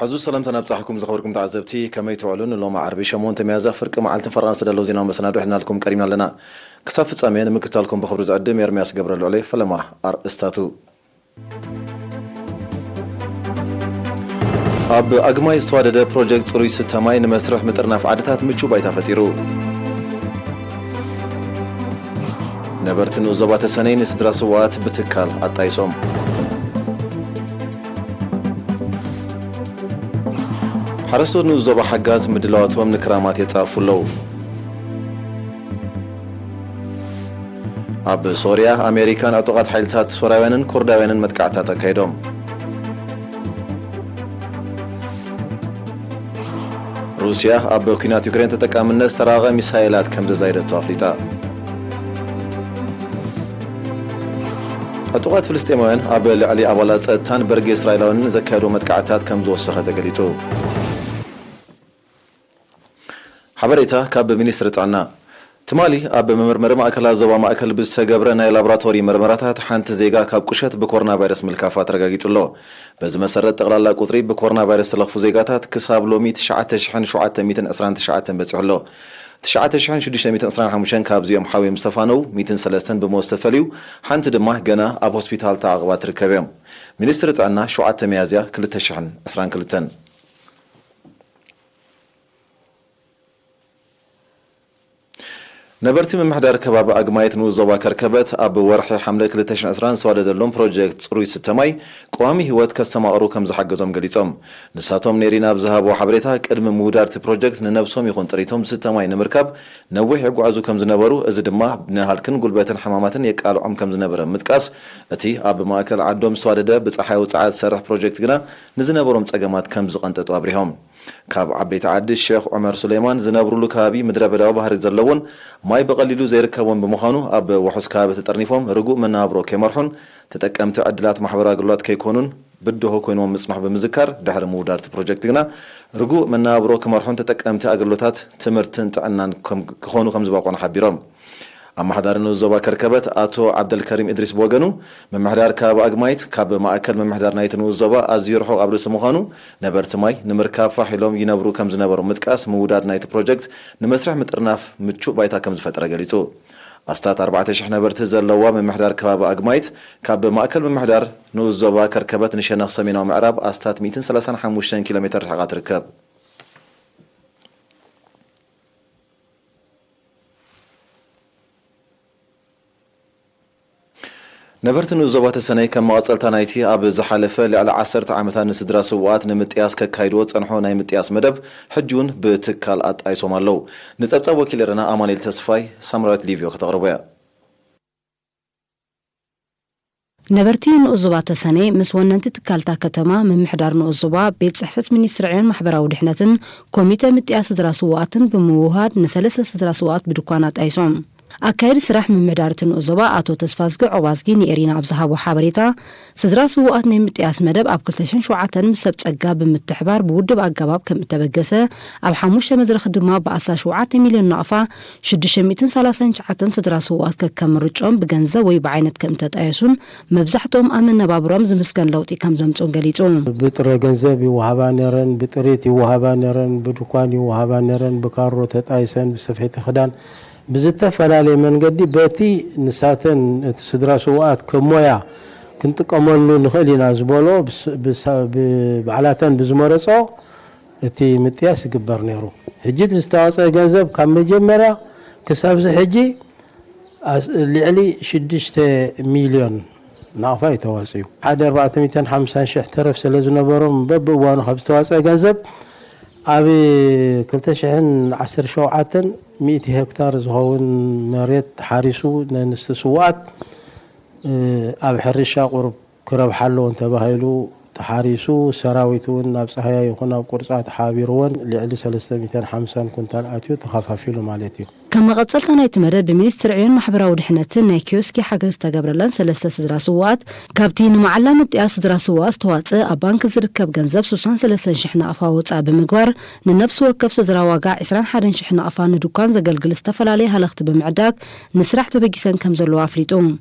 ኣዙ ሰላምታ ናብጻሕኩም ዝኸበርኩም ተዓዘብቲ፣ ከመይ ትውዕሉ? ንሎማ ዓርቢ ሸሞንተ ሚያዝያ ፍርቂ መዓልትን ፈረቓን ዝተዳለዉ ዜናዊ መሰናዶ ሒዝናልኩም ቀሪብና ኣለና። ክሳብ ፍጻሜ ንምክትታልኩም ብኽብሪ ዝዕድም ኤርምያስ ገብረልዑል እየ። ፈለማ ኣርእስታቱ። ኣብ ኣግማይ ዝተዋደደ ፕሮጀክት ጽሩይ ስተ ማይ ንመስርሕ ምጥርናፍ ዓድታት ምቹእ ባይታ ፈጢሩ። ነበርቲ ንኡስ ዞባ ተሰነይ ንስድራ ስውኣት ብትካል ኣጣይሶም። ሓረስቶት ንኡስ ዞባ ሓጋዝ ምድላዋቶም ንክራማት የጻፉ ኣለዉ። ኣብ ሶርያ ኣሜሪካን ዕጡቓት ሓይልታት ሶርያውያንን ኩርዳውያንን መጥቃዕታት ኣካይዶም። ሩስያ ኣብ ኲናት ዩክሬን ተጠቃምነት ዝተራቐቐ ሚሳይላት ከም ዘዛየደቶ ኣፍሊጣ። ዕጡቓት ፍልስጤማውያን ኣብ ልዕሊ ኣባላት ጸጥታን በርጌ እስራኤላውያንን ዘካየዶ መጥቃዕታት ከም ዝወሰኸ ተገሊጹ። ሓበሬታ ካብ ሚኒስትሪ ጥዕና። ትማሊ ኣብ መመርመሪ ማእከላት ዞባ ማእከል ብዝተገብረ ናይ ላቦራቶሪ መርመራታት ሓንቲ ዜጋ ካብ ቁሸት ብኮሮና ቫይረስ ምልካፋ ተረጋጊጹ ኣሎ። በዚ መሰረት ጠቕላላ ቁጽሪ ብኮሮና ቫይረስ ዝተለኽፉ ዜጋታት ክሳብ ሎሚ ትሽዓተ ሽሕን ሸውዓተ ሚእትን ዕስራን ትሽዓተን በጺሑ ኣሎ። ትሽዓተ ሽሕን ሽዱሽተ ሚእትን ዕስራን ሓሙሽተን ካብዚኦም ሓው እዮም ዝተፋነው፣ ሚእትን ሰለስተን ብሞት ዝተፈልዩ፣ ሓንቲ ድማ ገና ኣብ ሆስፒታል ተዓቕባ ትርከብ እዮም። ሚኒስትሪ ጥዕና ሸውዓተ ሚያዝያ ክልተ ሽሕን ዕስራን ክልተን። ነበርቲ ምምሕዳር ከባቢ ኣግማይት ንኡስ ዞባ ከርከበት ኣብ ወርሒ ሓምለ ክልተ ሽሕን ዕስራን ዝተዋደደሎም ፕሮጀክት ጽሩይ ስተ ማይ ቀዋሚ ህይወት ከስተማቕሩ ከም ዝሓገዞም ገሊጾም። ንሳቶም ኔሪና ኣብ ዝሃብዎ ሓበሬታ፣ ቅድሚ ምውዳር እቲ ፕሮጀክት ንነብሶም ይኹን ጥሪቶም ዝስተ ማይ ንምርካብ ነዊሕ ይጓዓዙ ከም ዝነበሩ፣ እዚ ድማ ንሃልክን ጉልበትን ሕማማትን የቃልዖም ከም ዝነበረ ምጥቃስ፣ እቲ ኣብ ማእከል ዓዶም ዝተዋደደ ብጸሓያዊ ጸዓት ዝሰርሕ ፕሮጀክት ግና ንዝነበሮም ጸገማት ከም ዝቐንጠጡ ኣብሪሆም። ካብ ዓበይቲ ዓዲ ሼኽ ዑመር ሱሌማን ዝነብሩሉ ከባቢ ምድረ በዳዊ ባህሪ ዘለዎን ማይ ብቐሊሉ ዘይርከቦን ብምዃኑ፣ ኣብ ውሑስ ከባቢ ተጠርኒፎም ርጉእ መነባብሮ ከይመርሑን ተጠቀምቲ ዕድላት ማሕበራዊ ኣገልግሎት ከይኮኑን ብድሆ ኮይንዎም ምጽንሑ ብምዝካር፣ ድሕሪ ምውዳር እቲ ፕሮጀክት ግና ርጉእ መነባብሮ ክመርሑን ተጠቀምቲ ኣገልግሎታት ትምህርትን ጥዕናን ከም-፣ ክኾኑ ከም ዝበቆኑ ሓቢሮም። ኣመሓዳሪ ንኡስ ዞባ ከርከበት ኣቶ ዓብደልከሪም እድሪስ ብወገኑ፣ ምምሕዳር ከባቢ ኣግማይት ካብ ማእከል ምምሕዳር ናይቲ ንኡስ ዞባ ኣዝዩ ርሑቕ ኣብ ርእሲ ምዃኑ፣ ነበርቲ ማይ ንምርካብ ፋሕ ኢሎም ይነብሩ ከም ዝነበሩ ምጥቃስ፣ ምውዳድ ናይቲ ፕሮጀክት ንመስርሕ ምጥርናፍ ምቹእ ባይታ ከም ዝፈጠረ ገሊጹ። ኣስታት ኣርባዕተ ሽሕ ነበርቲ ዘለዋ ምምሕዳር ከባቢ ኣግማይት፣ ካብ ማእከል ምምሕዳር ንኡስ ዞባ ከርከበት ንሸነኽ ሰሜናዊ ምዕራብ ኣስታት ሚእትን ሰላሳን ሓሙሽተን ኪሎ ሜተር ርሕቓ ትርከብ። ነበርቲ ንኡስ ዞባ ተሰነይ ከም መቐጸልታ ናይቲ ኣብ ዝሓለፈ ልዕሊ ዓሰርተ ዓመታት ንስድራ ስውኣት ንምጥያስ ከካይድዎ ዝጸንሖ ናይ ምጥያስ መደብ፣ ሕጂ እውን ብትካል ኣጣይሶም ኣለዉ። ንጸብጻብ ወኪል ኤረና ኣማኑኤል ተስፋይ ሳምራዊት ሊቭዮ ከተቕርቦ እያ። ነበርቲ ንኡስ ዞባ ተሰነይ ምስ ወነንቲ ትካልታ ከተማ፣ ምምሕዳር ንኡስ ዞባ፣ ቤት ጽሕፈት ሚኒስትሪ ዕዮን ማሕበራዊ ድሕነትን ኮሚተ ምጥያስ ስድራ ስውኣትን ብምውህሃድ ንሰለስተ ስድራ ስውኣት ብድኳን ኣጣይሶም። ኣካየዲ ስራሕ ምምሕዳር እቲ ንኡስ ዞባ ኣቶ ተስፋዝጊ ዖባዝጊ ንኤሪና ኣብ ዝሃቦ ሓበሬታ፣ ስድራ ስውኣት ናይ ምጥያስ መደብ ኣብ ክልተ ሽሕን ሸውዓተን ምስ ሰብ ጸጋ ብምትሕባር ብውድብ ኣገባብ ከም እተበገሰ፣ ኣብ ሓሙሽተ መድረኽ ድማ ብኣስታት ሸውዓተ ሚልዮን ናቕፋ ሽዱሽተ ሚእትን ሰላሳን ትሽዓተን ስድራ ስውኣት ከከም ምርጭኦም ብገንዘብ ወይ ብዓይነት ከም እተጣየሱን መብዛሕትኦም ኣብ መነባብሮም ዝምስገን ለውጢ ከም ዘምጽኡን ገሊጹ። ብጥረ ገንዘብ ይወሃባ ነረን፣ ብጥሪት ይወሃባ ነረን፣ ብድኳን ይወሃባ ነረን፣ ብካሮ ተጣይሰን፣ ብስፍሒቲ ክዳን፣ ብዝተፈላለየ መንገዲ በቲ ንሳተን እቲ ስድራ ስውኣት ከም ሞያ ክንጥቀመሉ ንኽእል ኢና ዝበሎ ብስ-፣ ብሳ-፣ ብባዕላተን ብዝመረጾ እቲ ምጥያስ ይግበር ነይሩ። ሕጂ እቲ ዝተዋፀአ ገንዘብ ካብ መጀመርያ ክሳብ እዚ ሕጂ ኣስ-፣ ልዕሊ ሽዱሽተ ሚልዮን ናቕፋ እዩ ተዋፅዩ። ሓደ ኣርባዕተ ሚእትን ሓምሳን ሽሕ ተረፍ ስለ ዝነበሮም በብእዋኑ ካብ ዝተዋፀአ ገንዘብ ኣብ ክልተ ሽሕን ዓሰርተ ሸውዓተን ሚእቲ ሄክታር ዝኸውን መሬት ተሓሪሱ ነንስቲ ስውኣት፣ እ፣ ኣብ ሕርሻ ቁሩብ ክረብሓ ኣለዎን ተባሂሉ ተሓሪሱ፣ ሰራዊት እውን ናብ ጻህያ ይኹን ኣብ ቁርጻ ተሓቢርወን ልዕሊ ሰለስተ ሚእትን ሓምሳን ኩንታል ኣትዩ ተኸፋፊሉ ማለት እዩ። ከም መቐጸልታ ናይቲ መደብ ብሚኒስትሪ ዕዮን ማሕበራዊ ድሕነትን ናይ ኪዮስኪ ሓገዝ ዝተገብረለን ሰለስተ ስድራ ስውኣት፣ ካብቲ ንመዓላ ምጥያስ ስድራ ስውኣት ዝተዋጽእ ኣብ ባንክ ዝርከብ ገንዘብ ስሳን ሰለስተን ሽሕ ናቕፋ ወጻኢ ብምግባር፣ ንነፍሲ ወከፍ ስድራ ዋጋ ዕስራን ሓደን ሽሕ ናቕፋ ንድኳን ዘገልግል ዝተፈላለየ ሃለኽቲ ብምዕዳግ ንስራሕ ተበጊሰን ከም ዘለዋ ኣፍሊጡ።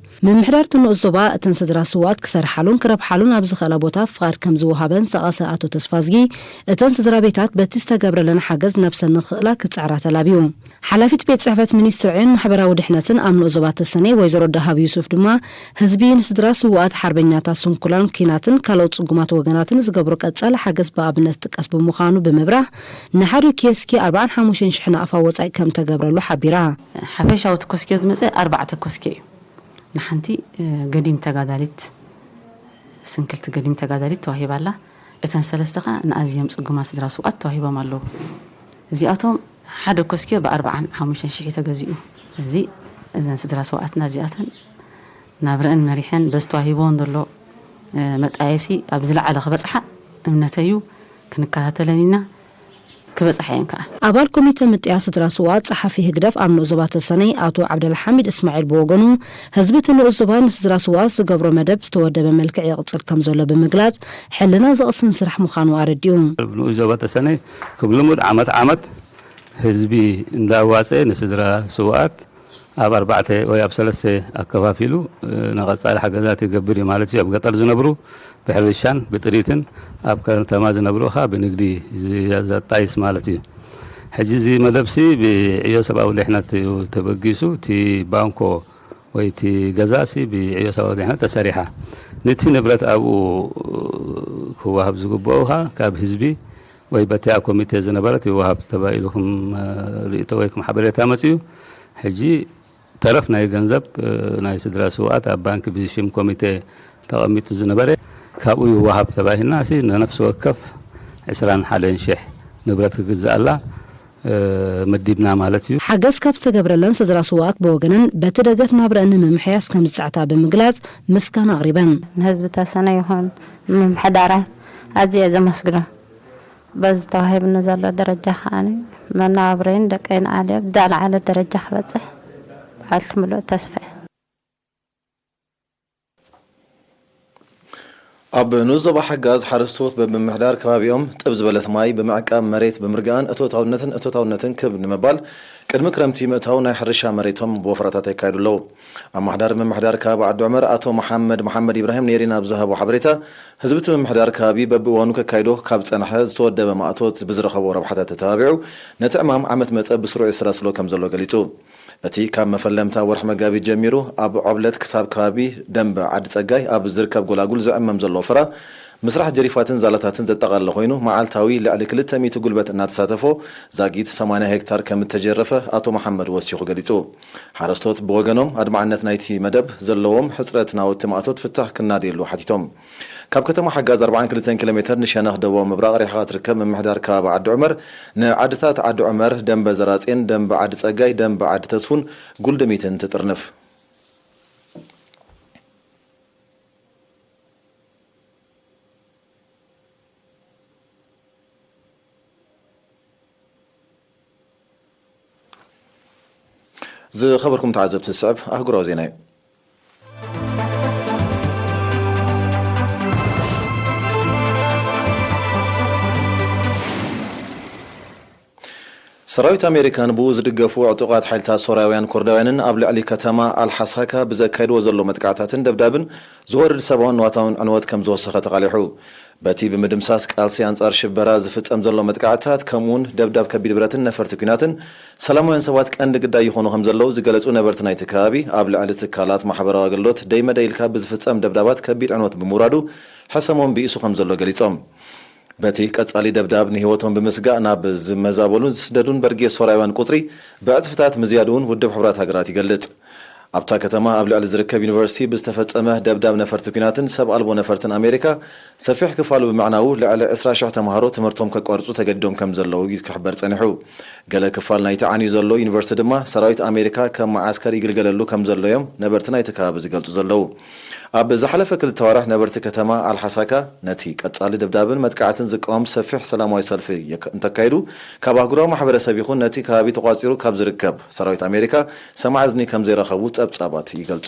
ምምሕዳር እቲ ንኡስ ዞባ እተን ስድራ ስውኣት ክሰርሓሉን ክረብሓሉን ኣብ ዝኽእላ ቦታ ፍቓድ ከም ዝወሃበን ዝጠቐሰ ኣቶ ተስፋዝጊ፣ እተን ስድራ ቤታት በቲ ዝተገብረለን ሓገዝ ነብሰን ንኽኽእላ ክጽዕራ ተላብዩ። ሓላፊት ቤት ጽሕፈት ሚኒስትሪ ዕዮን ማሕበራዊ ድሕነትን ኣብ ንኡስ ዞባ ተሰነይ ወይዘሮ ደሃብ ዩሱፍ ድማ፣ ህዝቢ ንስድራ ስውኣት ሓርበኛታት ስንኩላን ኲናትን ካልኦት ጽጉማት ወገናትን ዝገብሮ ቀጻሊ ሓገዝ ብኣብነት ዝጥቀስ ብምዃኑ ብምብራህ፣ ንሓደ ኪዮስኪ ኣርባዓን ሓሙሽተን ሽሕ ናቕፋ ወጻኢ ከም ተገብረሉ ሓቢራ። ሓፈሻዊ ተኮስኪዮ ዝመጸ ኣርባዕተ ኮስኪዮ እዩ። ንሓንቲ፣ እ፣ ገዲም ተጋዳሊት፣ ስንክልቲ ገዲም ተጋዳሊት ተዋሂባ ኣላ። እተን ሰለስተ ኸኣ ንኣዝዮም ጽጉማት ስድራ ስውኣት ተዋሂቦም ኣለዉ። እዚኣቶም ሓደ ኮስኪዮ ብኣርባዓን ሓሙሽተን ሽሕ እዩ ተገዚኡ። ስለዚ እዘን ስድራ ስውኣትና እዚኣተን ናብረአን መሪሐን በዚ ተዋሂቦን ዘሎ፣ እ፣ መጣየሲ ኣብ ዝለዓለ ክበጽሓ እምነተዩ። ክንከታተለን ኢና። ክበጽሓ እየን ከኣ። ኣባል ኮሚተ ምጥያስ ስድራ ስውኣት ጸሓፊ ህግደፍ ኣብ ንኡስ ዞባ ተሰነይ ኣቶ ዓብደልሓሚድ እስማዒል ብወገኑ፣ ህዝቢ እቲ ንኡስ ዞባ ንስድራ ስውኣት ዝገብሮ መደብ ዝተወደበ መልክዕ ይቕጽል ከም ዘሎ ብምግላጽ፣ ሕልና ዘቕስን ስራሕ ምዃኑ ኣረዲኡ። ንኡስ ዞባ ተሰነይ ከም ልሙድ ዓመት ዓመት ህዝቢ እንዳዋጸ ንስድራ ስውኣት ኣብ ኣርባዕተ ወይ ኣብ ሰለስተ ኣከፋፊሉ፣ እ፣ ንቐጻሊ ሓገዛት ይገብር እዩ ማለት እዩ። ኣብ ገጠር ዝነብሩ ብሕርሻን ብጥሪትን፣ ኣብ ከተማ ዝነብሩ ኸኣ ብንግዲ ዝ-፣ ዘጣይስ ማለት እዩ። ሕጂ እዚ መደብሲ ብዕዮ ሰብኣዊ ድሕነት እዩ ተበጊሱ። እቲ ባንኮ ወይ እቲ ገዛሲ ብዕዮ ሰብኣዊ ድሕነት ተሰሪሓ። ነቲ ንብረት ኣብኡ ክወሃብ ዝግብኦ ኸኣ ካብ ህዝቢ ወይ በቲኣ ኮሚቴ ዝነበረት ይወሃብ ተባሂሉ ክም ርእይቶ ወይ ክም ሓበሬታ መጺኡ። ሕጂ ተረፍ ናይ ገንዘብ፣ እ፣ ናይ ስድራ ስውኣት ኣብ ባንክ ብሽም ኮሚቴ ተቐሚጡ ዝነበረ ካብኡ ይወሃብ ተባሂልና፣ ሲ ንነፍሲ ወከፍ ዕስራን ሓደን ሽሕ ንብረት ክግዝኣላ፣ እ፣ መዲብና ማለት እዩ። ሓገዝ ካብ ዝተገብረለን ስድራ ስውኣት ብወገነን በቲ ደገፍ ናብረአን ንምምሕያስ ከም ዝጸዕታ ብምግላጽ ምስጋና ኣቕሪበን። ንህዝቢ ተሰነ ይኹን ምምሕዳራት ኣዝየ ዘመስግኖ። በዚ ተዋሂብኒ ዘሎ ደረጃ ከኣ መነባብሮይን ደቀይን ኣልዮ ብዝለዓለ ደረጃ ክበጽሕ ብዓልቲ ምሉእ ተስፋ እየ። ኣብ ንኡስ ዞባ ሓጋዝ ሓረስቶት በብምሕዳር ከባቢኦም ጥብ ዝበለት ማይ ብምዕቃብ መሬት ብምርግኣን እቶታውነትን እቶታውነትን ክብ ንምባል ቅድሚ ክረምቲ ምእታው ናይ ሕርሻ መሬቶም ብወፈራታት የካይዱ ኣለዉ። ኣማሕዳር ምምሕዳር ከባቢ ዓዲ ዑመር ኣቶ መሓመድ መሓመድ ኢብራሂም ንኤሪና ኣብ ዝሃቦ ሓበሬታ፣ ህዝቢ እቲ ምምሕዳር ከባቢ በብእዋኑ ከካይዶ ካብ ጸንሐ ዝተወደበ ማእቶት ብዝረኸቦ ረብሓታት ተተባቢዑ ነቲ ዕማም ዓመት መጸ ብስሩዕ የሰላስሎ ከም ዘሎ ገሊጹ። እቲ ካብ መፈለምታ ወርሒ መጋቢት ጀሚሩ ኣብ ዖብለት ክሳብ ከባቢ ደንበ ዓዲ ጸጋይ ኣብ ዝርከብ ጎላጉል ዝዕመም ዘሎ ወፈራ ምስራሕ ጀሪፋትን ዛላታትን ዘጠቓለለ ኮይኑ፣ መዓልታዊ ልዕሊ ክልተ ሚእቲ ጉልበት እናተሳተፎ ዛጊት ሰማንያ ሄክታር ከም እተጀረፈ ኣቶ መሓመድ ወሲኹ ገሊጹ። ሓረስቶት ብወገኖም ኣድማዕነት ናይቲ መደብ ዘለዎም ሕጽረት ናውቲ ማእቶት ፍታሕ ክናደየሉ ሓቲቶም። ካብ ከተማ ሓጋዝ ኣርባዓን ክልተን ኪሎ ሜተር ንሸነኽ ደቡባዊ ምብራቕ ሪሕኻ ትርከብ ምምሕዳር ከባቢ ዓዲ ዑመር ንዓድታት ዓዲ ዑመር፣ ደንበ ዘራጼን፣ ደንበ ዓዲ ጸጋይ፣ ደንበ ዓዲ ተስፉን ጉልድሚትን ትጥርንፍ። ዝኸበርኩም ተዓዘብቲ፣ ዝስዕብ ኣህጉራዊ ዜና እዩ። ሰራዊት ኣሜሪካን ብኡ ዝድገፉ ዕጡቓት ሓይልታት ሶርያውያን ኩርዳውያንን ኣብ ልዕሊ ከተማ ኣልሓሳካ ብዘካይድዎ ዘሎ መጥቃዕታትን ደብዳብን ዝወርድ ሰብኣውን ንዋታውን ዕንወት ከም ዝወሰኸ ተቓሊሑ። በቲ ብምድምሳስ ቃልሲ ኣንጻር ሽበራ ዝፍጸም ዘሎ መጥቃዕታት፣ ከምኡውን ደብዳብ ከቢድ ብረትን ነፈርቲ ኲናትን፣ ሰላማውያን ሰባት ቀንዲ ግዳይ ይኾኑ ከም ዘለዉ ዝገለጹ ነበርቲ ናይቲ ከባቢ፣ ኣብ ልዕሊ ትካላት ማሕበራዊ ኣገልግሎት ደይመደይ ኢልካ ብዝፍጸም ደብዳባት ከቢድ ዕንወት ብምውራዱ፣ ሕሰሞም ብኢሱ ከም ዘሎ ገሊጾም። በቲ ቀጻሊ ደብዳብ ንህይወቶም ብምስጋእ ናብ ዝመዛበሉን ዝስደዱን በርጌስ ሶርያውያን ቁጽሪ ብዕጽፍታት ምዝያዱ እውን ውድብ ሕቡራት ሃገራት ይገልጽ። ኣብታ ከተማ ኣብ ልዕሊ ዝርከብ ዩኒቨርሲቲ ብዝተፈጸመ ደብዳብ ነፈርቲ ኲናትን ሰብ ኣልቦ ነፈርትን ኣሜሪካ ሰፊሕ ክፋሉ ብምዕናዉ፣ ልዕሊ ዕስራ ሽሕ ተምሃሮ ትምህርቶም ከቋርጹ ተገዲዶም ከም ዘለዉ ክሕበር ጸኒሑ። ገለ ክፋል ናይቲ ዓንዩ ዘሎ ዩኒቨርሲቲ ድማ ሰራዊት ኣሜሪካ ከም መዓስከር ይግልገለሉ ከም ዘሎ እዮም ነበርቲ ናይቲ ከባቢ ዝገልጹ ዘለዉ። ኣብ ዝሓለፈ ክልተ ኣዋርሕ ነበርቲ ከተማ ኣልሓሳካ ነቲ ቀጻሊ ደብዳብን መጥቃዕትን ዝቃወም ሰፊሕ ሰላማዊ ሰልፊ የክ-፣ እንተካይዱ፣ ካብ ኣህጉራዊ ማሕበረሰብ ይኹን ነቲ ከባቢ ተቋጺሩ ካብ ዝርከብ ሰራዊት ኣሜሪካ ሰማዕ እዝኒ ከም ዘይረኸቡ ጸብጻባት ይገልጹ።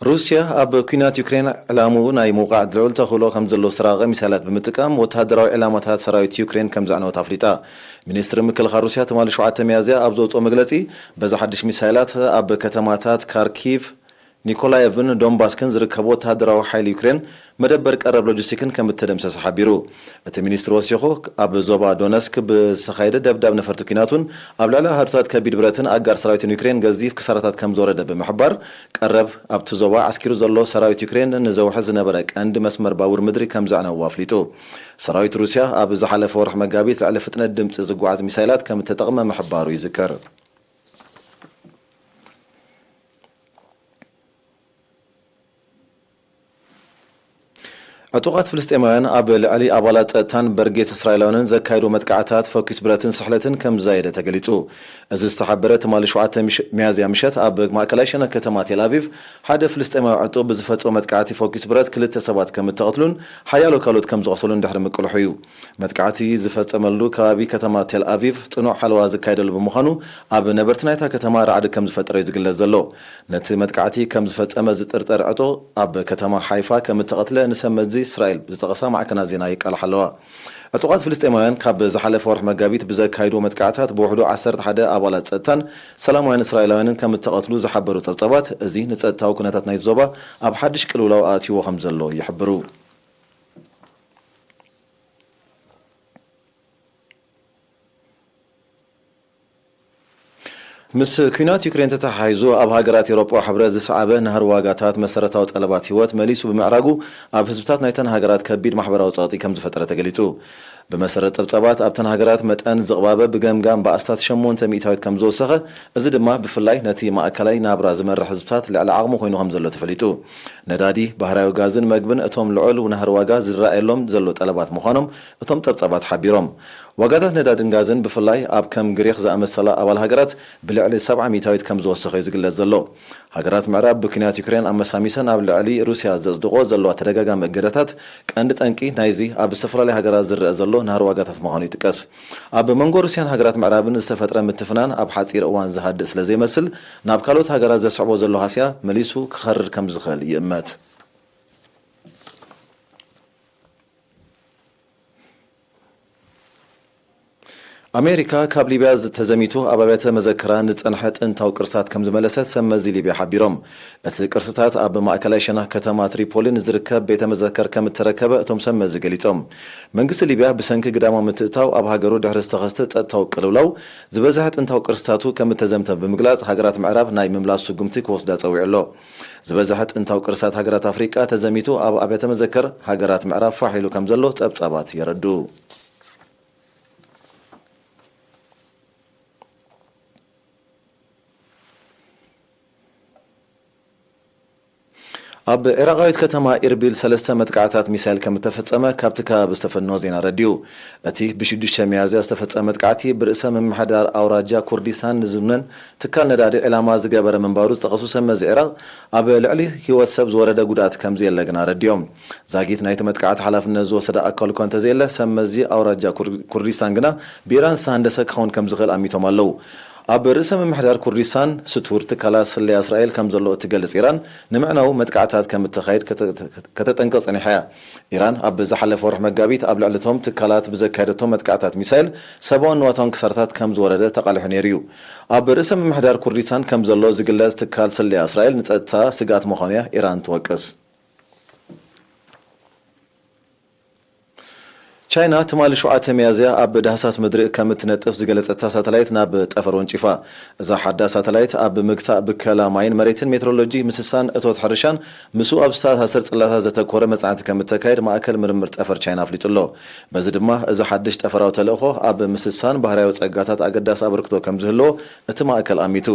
ሩስያ ኣብ ኲናት ዩክሬን ዕላምኡ ናይ ምውቃዕ ልዑል ተኽእሎ ከም ዘሎ ዝተራቐቐ ሚሳይላት ብምጥቃም ወተሃደራዊ ዕላማታት ሰራዊት ዩክሬን ከም ዘዕነወት ኣፍሊጣ። ሚኒስትሪ ምክልኻል ሩስያ ትማሊ ሸውዓተ ሚያዝያ ኣብ ዘውፅኦ መግለፂ፣ በዚ ሓድሽ ሚሳይላት ኣብ ከተማታት ካርኪቭ፣ ኒኮላየቭን ዶንባስክን ዝርከቡ ወተሃደራዊ ሓይሊ ዩክሬን መደበር ቀረብ ሎጂስቲክን ከም እተደምሰሰ ሓቢሩ። እቲ ሚኒስትሪ ወሲኹ፣ ኣብ ዞባ ዶነስክ ብዝተኻየደ ደብዳብ ነፈርቲ ኲናት እውን ኣብ ልዕሊ ኣሃዱታት ከቢድ ብረትን ኣጋር ሰራዊትን ዩክሬን ገዚፍ ክሳራታት ከም ዝወረደ ብምሕባር፣ ቀረብ ኣብቲ ዞባ ዓስኪሩ ዘሎ ሰራዊት ዩክሬን ንዘውሒ ዝነበረ ቀንዲ መስመር ባቡር ምድሪ ከም ዘዕነዎ ኣፍሊጡ። ሰራዊት ሩስያ ኣብ ዝሓለፈ ወርሒ መጋቢት ልዕሊ ፍጥነት ድምፂ ዝጓዓዝ ሚሳይላት ከም እተጠቕመ ምሕባሩ ይዝከር። ዕጡቓት ፍልስጤማውያን ኣብ ልዕሊ ኣባላት ጸጥታን በርጌስ እስራኤላውያንን ዘካየዶ መጥቃዕታት ፈኲስ ብረትን ስሕለትን ከም ዝዛየደ ተገሊጹ። እዚ ዝተሓበረ ትማሊ ሸውዓተ ምሽ-፣ ሚያዝያ ምሸት ኣብ ማእከላይ ሸነኽ ከተማ ቴል ኣቪቭ ሓደ ፍልስጤማዊ ዕጡቕ ብዝፈጸሞ መጥቃዕቲ ፈኲስ ብረት ክልተ ሰባት ከም እተቐትሉን ሓያሎ ካልኦት ከም ዝቖሰሉን ድሕሪ ምቅልሑ እዩ። መጥቃዕቲ ዝፈጸመሉ ከባቢ ከተማ ቴል ኣቪቭ ጽኑዕ ሓለዋ ዝካየደሉ ብምዃኑ ኣብ ነበርቲ ናይታ ከተማ ራዕዲ ከም ዝፈጠረ እዩ ዝግለጽ ዘሎ። ነቲ መጥቃዕቲ ከም ዝፈጸመ ዝጥርጠር ዕጡቕ ኣብ ከተማ ሓይፋ ከም እተቐትለ ንሰብ መዚ እስራኤል ዝጠቐሳ ማዕከናት ዜና የቃልሓ ኣለዋ። ዕጡቓት ፍልስጤማውያን ካብ ዝሓለፈ ወርሒ መጋቢት ብዘካይድዎ መጥቃዕታት ብውሕዱ ዓሰርተ ሓደ ኣባላት ጸጥታን ሰላማውያን እስራኤላውያንን ከም እተቐትሉ ዝሓበሩ ጸብጻባት፣ እዚ ንጸጥታዊ ኩነታት ናይቲ ዞባ ኣብ ሓድሽ ቅልውላው ኣእትይዎ ከም ዘሎ ይሕብሩ። ምስ ኲናት ዩክሬን ተተሓሒዙ ኣብ ሃገራት ኤውሮጳ ሕብረት ዝሰዓበ ናህሪ ዋጋታት መሰረታዊ ጠለባት ህይወት መሊሱ ብምዕራጉ ኣብ ህዝብታት ናይተን ሃገራት ከቢድ ማሕበራዊ ጸቕጢ ከም ዝፈጠረ ተገሊጹ። ብመሰረት ጸብጻባት ኣብተን ሃገራት መጠን ዝቕባበ ብገምጋም ብኣስታት ሸሞንተ ሚእታዊት ከም ዝወሰኸ፣ እዚ ድማ ብፍላይ ነቲ ማእከላይ ናብራ ዝመርሕ ህዝብታት ልዕሊ ዓቕሙ ኮይኑ ከም ዘሎ ተፈሊጡ። ነዳዲ፣ ባህርያዊ ጋዝን መግብን እቶም ልዑል ናህሪ ዋጋ ዝረኣየሎም ዘሎ ጠለባት ምዃኖም እቶም ጸብጻባት ሓቢሮም። ዋጋታት ነዳድን ጋዝን ብፍላይ ኣብ ከም ግሪኽ ዝኣመሰላ ኣባል ሃገራት ብልዕሊ ሰብዓ ሚእታዊት ከም ዝወሰኸ እዩ ዝግለጽ ዘሎ። ሃገራት ምዕራብ ብኲናት ዩክሬን ኣመሳሚሰን ኣብ ልዕሊ ሩስያ ዘጽድቆ ዘለዋ ተደጋጋሚ እገዳታት ቀንዲ ጠንቂ ናይዚ ኣብ ዝተፈላለዩ ሃገራት ዝረአ ዘሎ ናህሪ ዋጋታት ምዃኑ ይጥቀስ። ኣብ መንጎ ሩስያን ሃገራት ምዕራብን ዝተፈጥረ ምትፍናን ኣብ ሓጺር እዋን ዝሃድእ ስለ ዘይመስል ናብ ካልኦት ሃገራት ዘስዕቦ ዘሎ ሃስያ መሊሱ ክኸርር ከም ዝኽእል ይእመት። ኣሜሪካ ካብ ሊብያ ተዘሚቱ ኣብ ኣብያተ መዘክራ ንዝጸንሐ ጥንታዊ ቅርስታት ከም ዝመለሰት ሰብ መዚ ሊብያ ሓቢሮም። እቲ ቅርስታት ኣብ ማእከላይ ሸነኽ ከተማ ትሪፖሊ ንዝርከብ ቤተ መዘክር ከም እተረከበ እቶም ሰብ መዚ ገሊጾም። መንግስቲ ሊብያ ብሰንኪ ግዳማዊ ምትእትታው ኣብ ሃገሩ ድሕሪ ዝተኸስተ ጸጥታዊ ቅልውላው ዝበዝሐ ጥንታዊ ቅርስታቱ ከም እተዘምተ ብምግላጽ፣ ሃገራት ምዕራብ ናይ ምምላስ ስጉምቲ ክወስዳ ጸዊዑ ኣሎ። ዝበዝሐ ጥንታዊ ቅርስታት ሃገራት ኣፍሪቃ ተዘሚቱ ኣብ ኣብያተ መዘክር ሃገራት ምዕራብ ፋሕ ኢሉ ከም ዘሎ ጸብጻባት የረድኡ። ኣብ ኢራቓዊት ከተማ ኢርቢል ሰለስተ መጥቃዕታት ሚሳይል ከም እተፈጸመ ካብቲ ከባቢ ዝተፈነወ ዜና ረድዩ። እቲ ብሽዱሽተ ሚያዝያ ዝተፈጸመ መጥቃዕቲ ብርእሰ ምምሕዳር ኣውራጃ ኩርዲስታን ንዝውነን ትካል ነዳዲ ዕላማ ዝገበረ ምንባሩ ዝጠቐሱ ሰብ መዚ ዒራቕ፣ ኣብ ልዕሊ ህይወት ሰብ ዝወረደ ጉድኣት ከም ዘየለ ግና ረድዮም። ዛጊት ናይቲ መጥቃዕቲ ሓላፍነት ዝወሰደ ኣካል እኳ እንተዘየለ፣ ሰብ መዚ ኣውራጃ ኩር-፣ ኩርዲስታን ግና ብኢራን ዝተሃንደሰ ክኸውን ከም ዝኽእል ኣሚቶም ኣለዉ። ኣብ ርእሰ ምምሕዳር ኩርዲስታን ስቱር ትካላት ስለያ እስራኤል ከም ዘሎ እትገልጽ ኢራን፣ ንምዕናው መጥቃዕታት ከም እተኻይድ ከተ-፣ ከተጠንቅቕ ጸኒሓ እያ። ኢራን ኣብ ዝሓለፈ ወርሒ መጋቢት ኣብ ልዕሊ እቶም ትካላት ብዘካየደቶም መጥቃዕታት ሚሳይል ሰብኣውን ንዋታውን ክሳራታት ከም ዝወረደ ተቓሊሑ ነይሩ እዩ። ኣብ ርእሰ ምምሕዳር ኩርዲስታን ከም ዘሎ ዝግለጽ ትካል ስለያ እስራኤል ንጸጥታ ስግኣት ምዃኑ እያ ኢራን ትወቅስ። ቻይና ትማሊ ሸውዓተ ሚያዝያ ኣብ ዳህሳስ ምድሪ ከም እትነጥፍ ዝገለጸታ ሳተላይት ናብ ጠፈር ወንጪፋ። እዛ ሓዳስ ሳተላይት ኣብ ምግታእ ብከላ ማይን መሬትን ሜትሮሎጂ ምስሳን እቶት ሕርሻን ምስኡ ኣብ ዝተኣሳሰር ጽላታት ዘተኮረ መጽናዕቲ ከም እተካየድ ማእከል ምርምር ጠፈር ቻይና ኣፍሊጡ ኣሎ። በዚ ድማ እዚ ሓድሽ ጠፈራዊ ተልእኾ ኣብ ምስሳን ባህርያዊ ጸጋታት ኣገዳሲ ኣበርክቶ ከም ዝህልዎ እቲ ማእከል ኣሚቱ።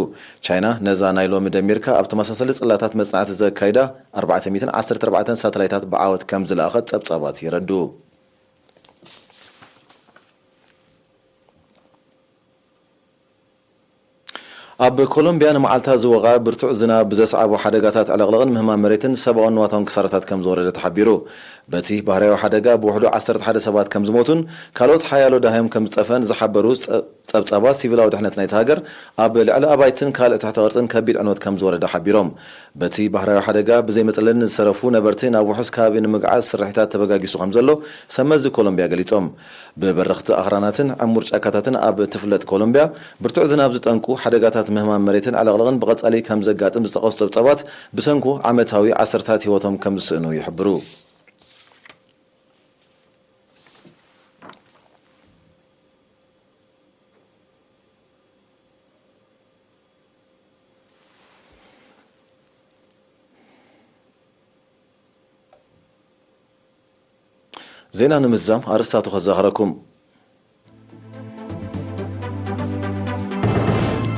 ቻይና ነዛ ናይ ሎሚ ደሚርካ ኣብ ተመሳሳሊ ጽላታት መጽናዕቲ ዘካይዳ ኣርባዕተ ሚእትን ዓሰርተ ኣርባዕተን ሳተላይታት ብዓወት ከም ዝለኣኸት ጸብጻባት የረድኡ። ኣብ ኮሎምቢያ ንመዓልታት ዝወቕዐ ብርቱዕ ዝናብ ብዘስዓቦ ሓደጋታት ዕልቕልቕን ምህማም መሬትን ሰብኣውን ንዋታውን ክሳራታት ከም ዝወረደ ተሓቢሩ። በቲ ባህርያዊ ሓደጋ ብውሕዱ ዓሰርተ ሓደ ሰባት ከም ዝሞቱን ካልኦት ሓያሎ ደሃዮም ከም ዝጠፈን ዝሓበሩ ጸ-፣ ጸብጻባት ሲቪላዊ ድሕነት ናይቲ ሃገር፣ ኣብ ልዕሊ ኣባይትን ካልእ ትሕተ ቅርጽን ከቢድ ዕንወት ከም ዝወረደ ሓቢሮም። በቲ ባህርያዊ ሓደጋ ብዘይ መጽለልን ዝተረፉ ነበርቲ ናብ ውሑስ ከባቢ ንምግዓዝ ስርሒታት ተበጋጊሱ ከም ዘሎ ሰመዚ ኮሎምቢያ ገሊጾም። ብበረኽቲ ኣኽራናትን ዕሙር ጫካታትን ኣብ እትፍለጥ ኮሎምቢያ፣ ብርቱዕ ዝናብ ዝጠንቁ ሓደጋታት ምህማም መሬትን ዕልቕልቕን ብቐጻሊ ከም ዘጋጥም ዝጠቐሱ ጸብጻባት፣ ብሰንኩ ዓመታዊ ዓሰርታት ህይወቶም ከም ዝስእኑ ይሕብሩ። ዜና ንምዝዛም ኣርእስታቱ ከዘኻኽረኩም።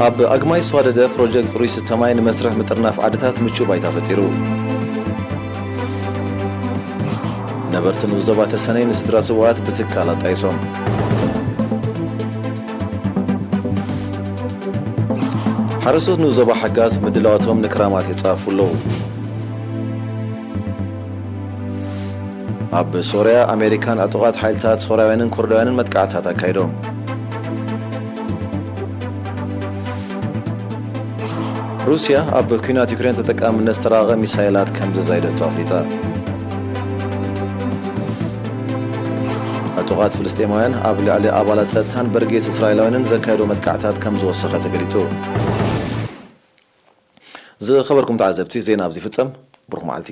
ኣብ ኣግማይ ዝተዋደደ ፕሮጀክት ጽሩይ ስተ ማይ ንመስርሕ ምጥርናፍ ዓድታት ምቹእ ባይታ ፈጢሩ። ነበርቲ ንኡስ ዞባ ተሰነይ ንስድራ ስውኣት ብትካል ኣጣይሶም። ሓረስቶት ንኡስ ዞባ ሓጋዝ ምድላዋቶም ንክራማት የጻፉ ኣለዉ። ኣብ ሶርያ፣ ኣሜሪካን ዕጡቓት ሓይልታት ሶርያውያንን ኩርዳውያንን መጥቃዕትታት ኣካይዶም። ሩስያ ኣብ ኲናት ዩክሬን ተጠቃምነት ዝተራቐቐ ሚሳይላት ከም ዘዛየደቶ ኣፍሊጣ። ዕጡቓት ፍልስጤማውያን ኣብ ልዕሊ ኣባላት ጸጥታን በርጌስ እስራኤላውያንን ዘካየዶ መጥቃዕታት ከም ዝወሰኸ ተገሊጹ። ዝኸበርኩም ተዓዘብቲ፣ ዜና ኣብዚ ይፍጸም። ብሩኽ መዓልቲ።